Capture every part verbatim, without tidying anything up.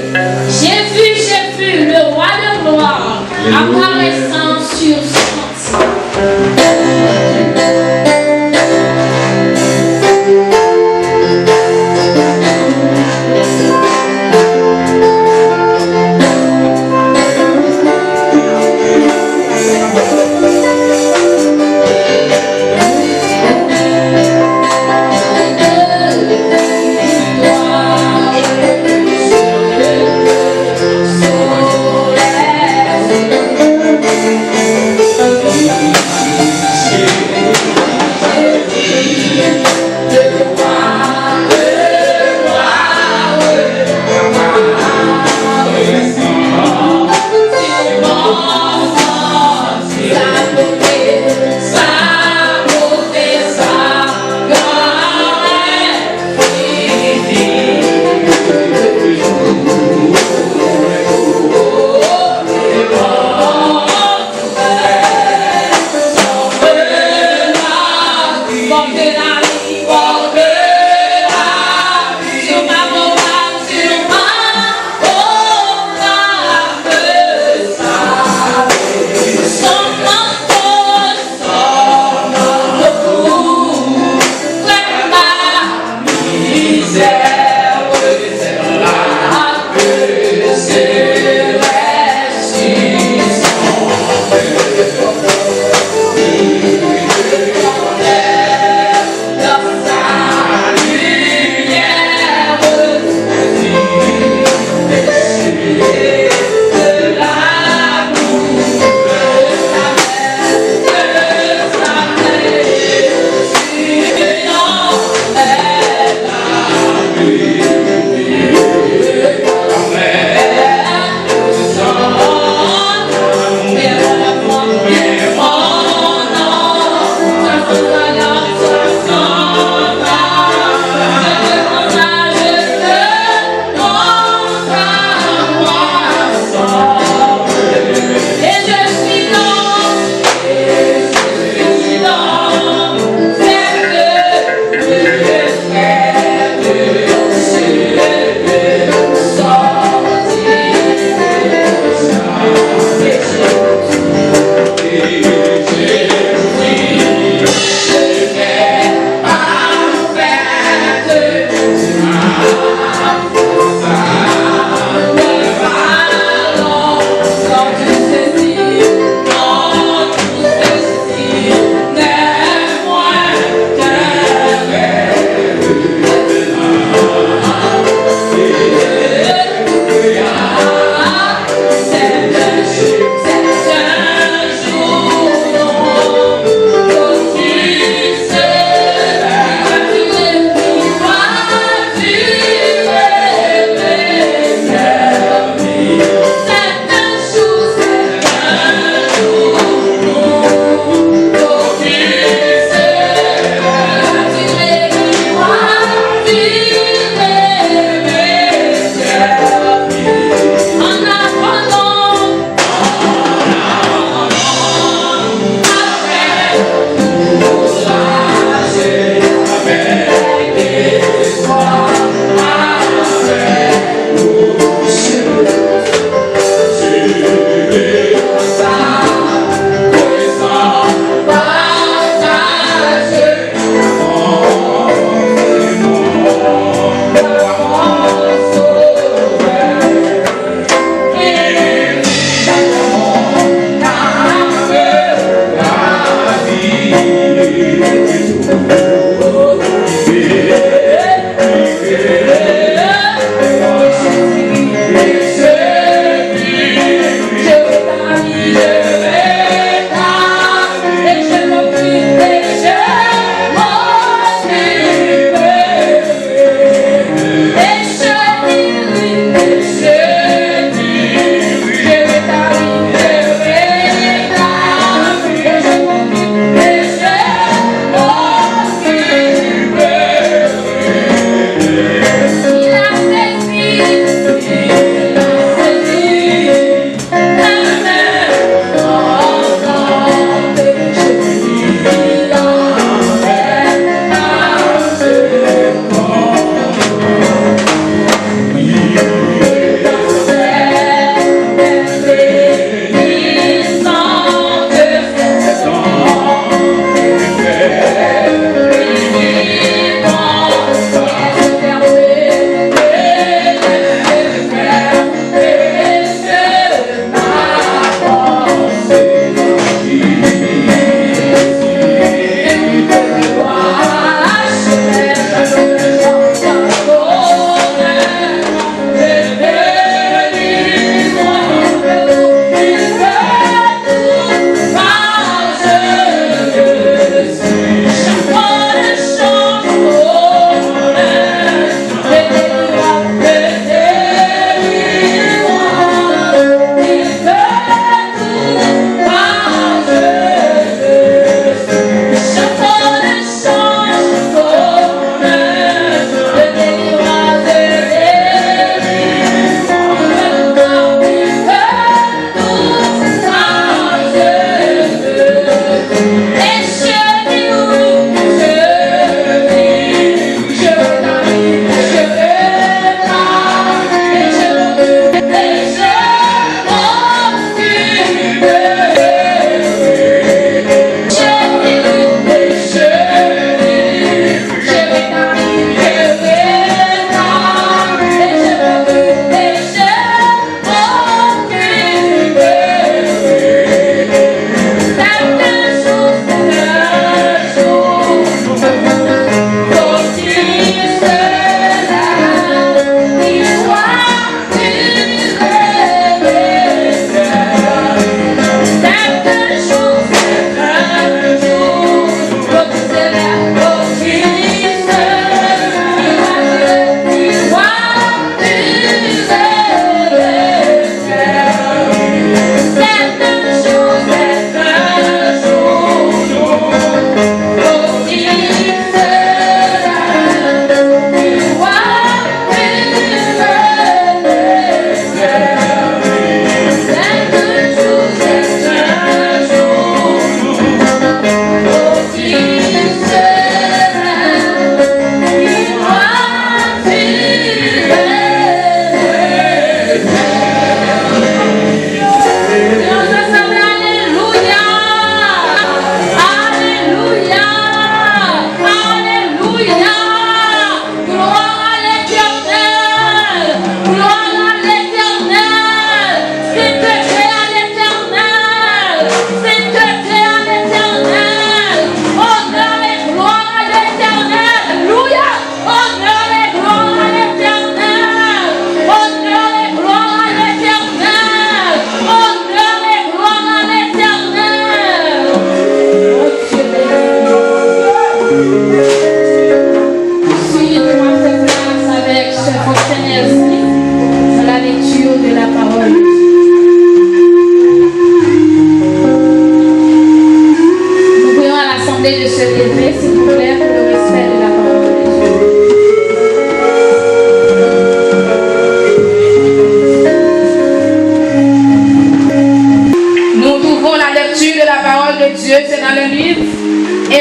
J'ai vu, j'ai vu le roi de gloire apparaissant sur son trône.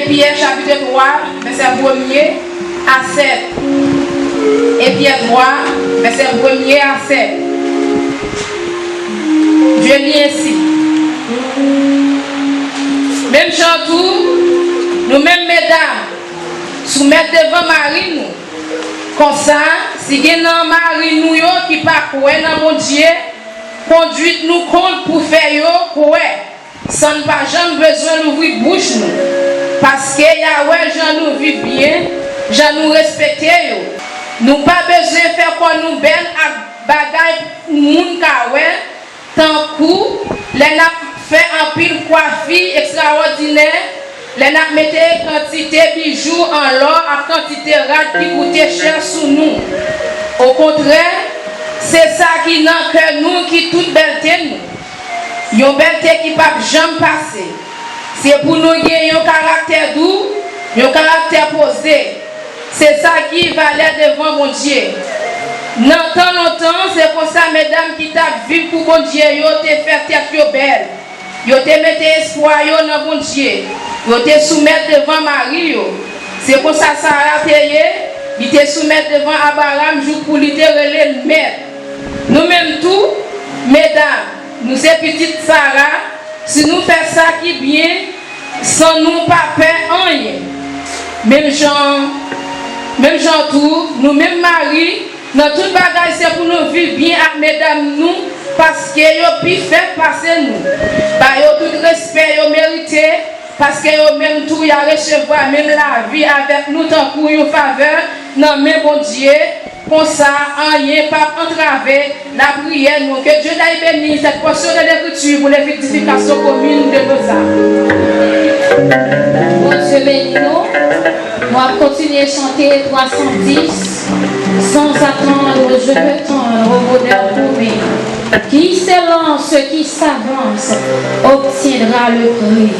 Pyè chapit twa, vèsè premye a sèt. En Pyè twa, vèsè premye a sèt. Dieu dit ainsi. Menm jan tou, nou menm medam, soumèt devan mari nou. Konsa, si gen nan mari nou yo ki pa kwè nan Bondye, kondwit nou kont pou fè yo kwè, san n pa janm bezwen louvri bouch nou, paske y a wè jan nou viv byen, jan nou respekte yo. Nou pa bezwen fè kò nou bèl ak bagay pou moun ka wè, tankou lè n ap fè anpil kwafi ekstrawòdinè, lè n ap mete kantite bijou an lò ak kantite rad ki koute chè sou nou. Okontrè, se sa ki nan kè nou ki tout bèlte nou. Yon bèlte ki p ap janm pase. Se pou nou gen yon karaktè dou, yon karaktè poze. Se sa ki valè devan Bondye. Nan tan lontan, se konsa medam ki t ap viv pou Bondye yo te fè tèt yo bèl. Yo te mete espwa yo nan Bondye. Yo te soumèt devan mari yo. Se konsa Sara te ye, li te soumèt devan Abraram jouk pou li te rele l mèt. Nou menm tou, medam, nou se pitit Sara, si nou fè sa ki byen, san nou pa pè anyen. Menm jan, menm jan tou, nou menm mari, nan tout bagay se pou nou viv byen ak medam nou, paske yo pi fèb pase nou. Ba yo tout respè yo merite, paske yo menm tou y a resevwa menm lavi avèk nou tankou yon favè nan men Bondye. Konsa, anyen p ap antrave lapriyè nou. Que Dieu t'aille béni cette portion de l'écriture pour l'édification commune de nos âmes. Bondye beni nou. Nou ap kontinye chante twa san dis, Sans attendre, je peux tendre au bonheur promis. Qui s'élance, qui s'avance, obtiendra le prix.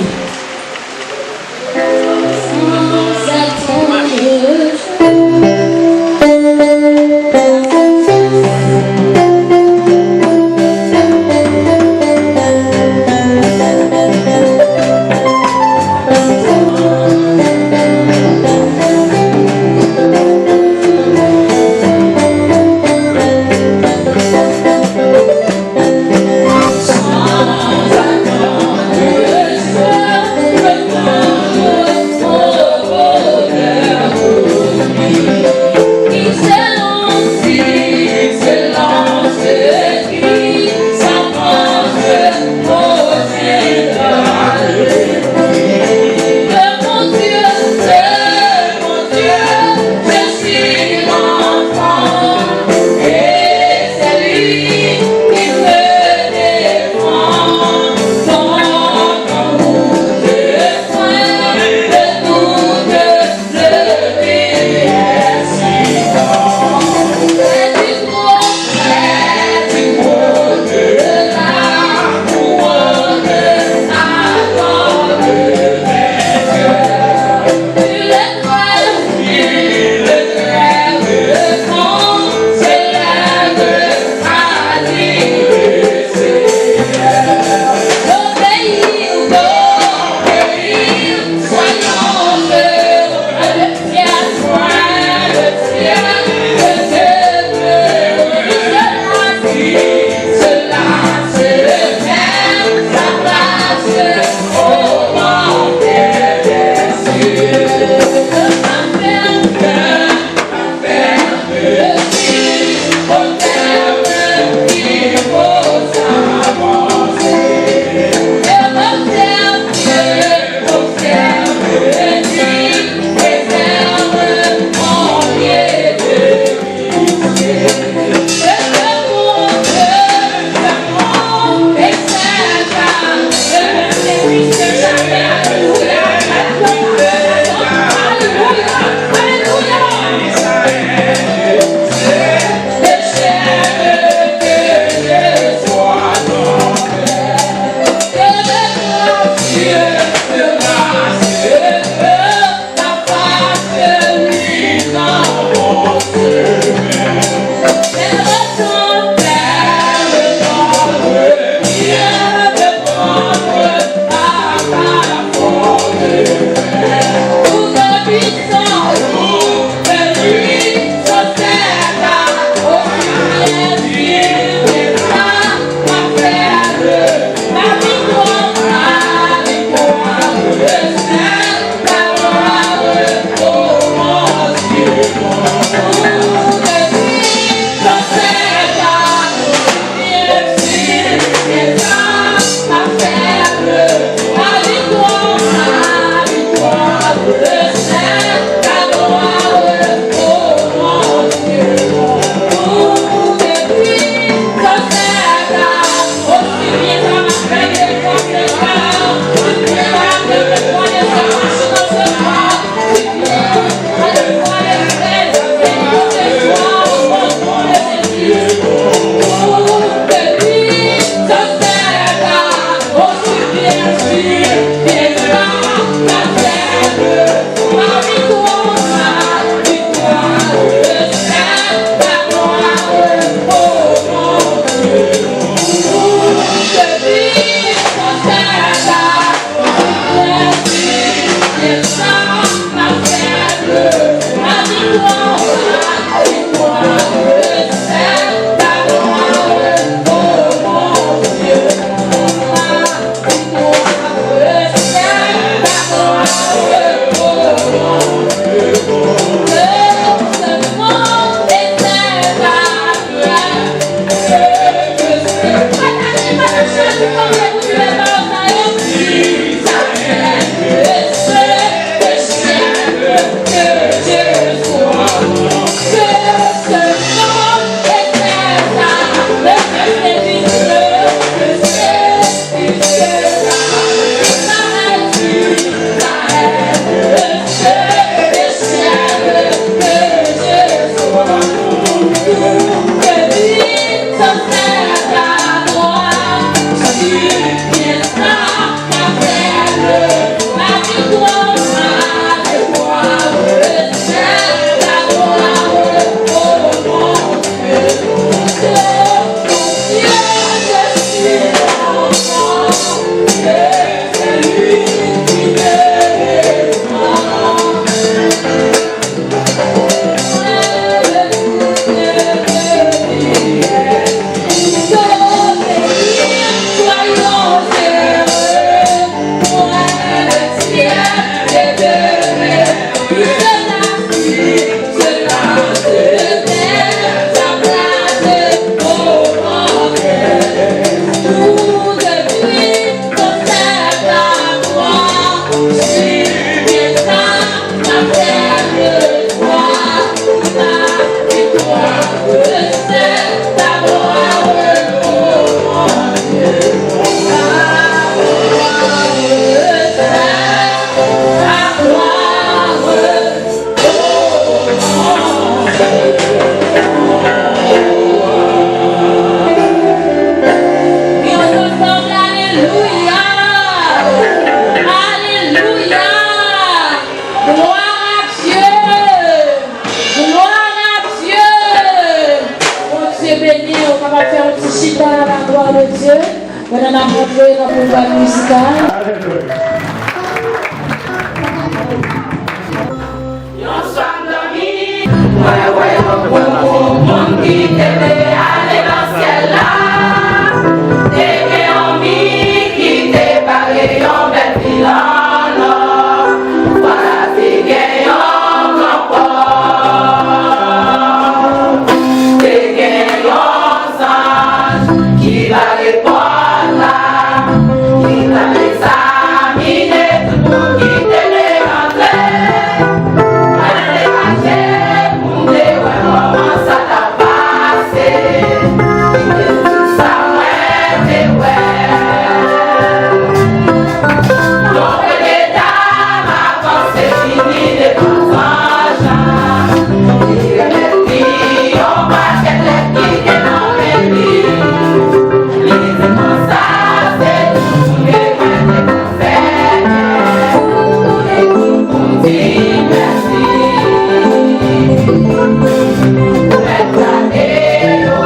Chita à la gloire de Dieu, pandan n ap rantre nan pwogram mizikal. Yon swa m dòmi, mwen wè yon gwo moun ki te vle ale nan syèl la. Te gen yon mi ki te pare yon bèl vil an lò. Vwala te gen yon gran pò. Te gen yon zanj ki bare pòt la, ki t ap egzamine tout moun ki te vle rantre. Mwen te kache pou m te wè kòman sa t ap pase. Kite m di sa mwen te wè. Yon premye dam avanse vini devan zanj la. Li remèt li yon pakèt lèt ki te nan men li. Li di konsa, se tout moun ke mwen te konn fè. Pou m di mèsi. Ou mèt gade yo,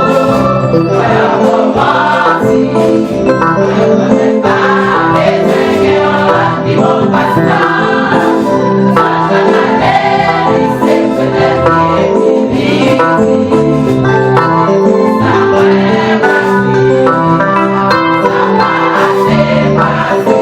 mwen an romantik. Mwen pa bezwen gen yon lòt pi bon pas la. Sa k ale, li se petèt ki pi piti. Sa mwen pa di, sa pase, pase.